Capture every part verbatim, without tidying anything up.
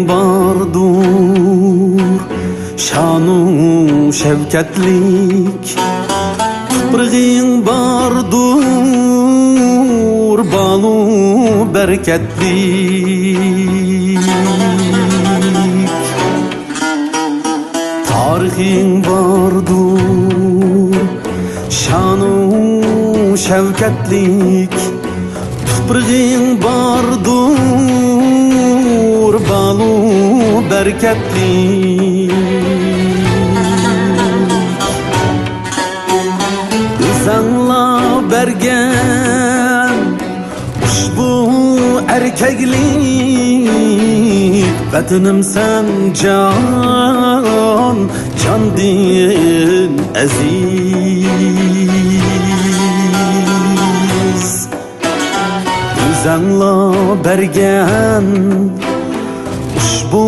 باردۇر شانۇ شەۋكەتلىك، تۇپرىقىڭ باردۇر بالۇ بەرىكەتلىك. تارىخىڭ باردۇر شانۇ شەۋكەتلىك، تۇپرىقىڭ باردۇر بالۇ بەرىكەتلىك. ئۆزەڭلا بەرگەن ئۇشبۇ ئەركەكلىك، ۋەتىنىم سەن جان، جاندىن ئەزىز. ئۆزەڭلا بەرگەن ئۇشبۇ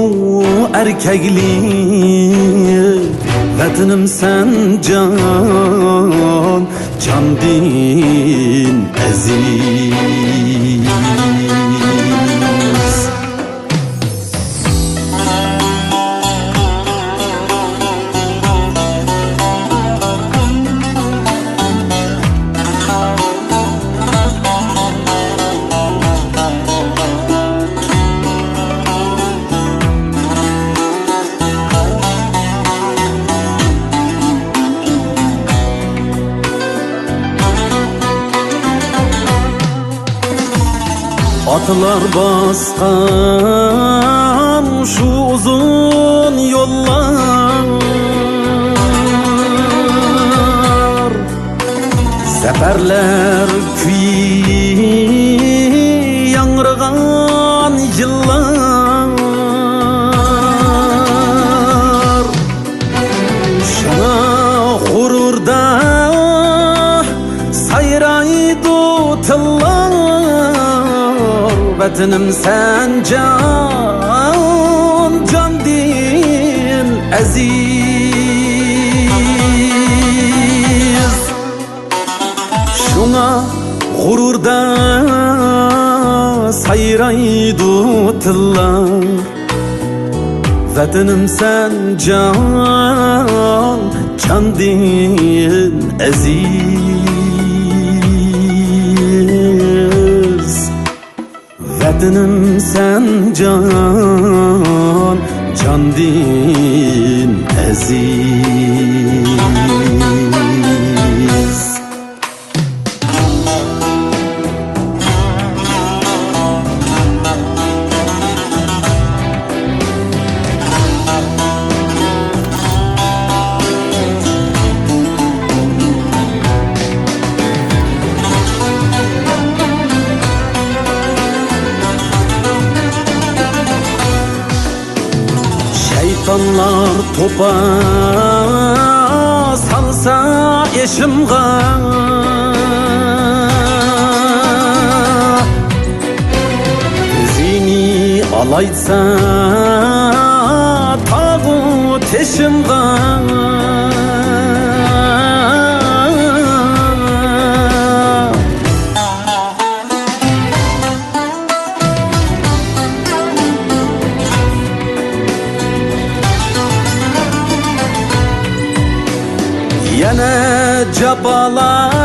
ئەركەكلىك، ۋەتىنىم سەن جان، جاندىن ئەزىز. ئاتلار باسقان شۇ ئۇزۇن يوللار، زەپەرلەر كۈيى ياڭرىغان يىللار، شۇڭا غۇرۇردا سايرايدۇ تىللار. ۋەتىنىم سەن جان، جاندىن ئەزىز. شۇڭا غۇرۇردا سايرايدۇ تىللار. ۋەتىنىم سەن جان، جاندىن ئەزىز. ۋەتىنىم سەن جان، جاندىن ئەزىز. شەيتانلار توپا سالسا ئېشىمغا، ئۆزىنى ئالايتسا تاغۇ تېشىمغا. يەنە جاپالار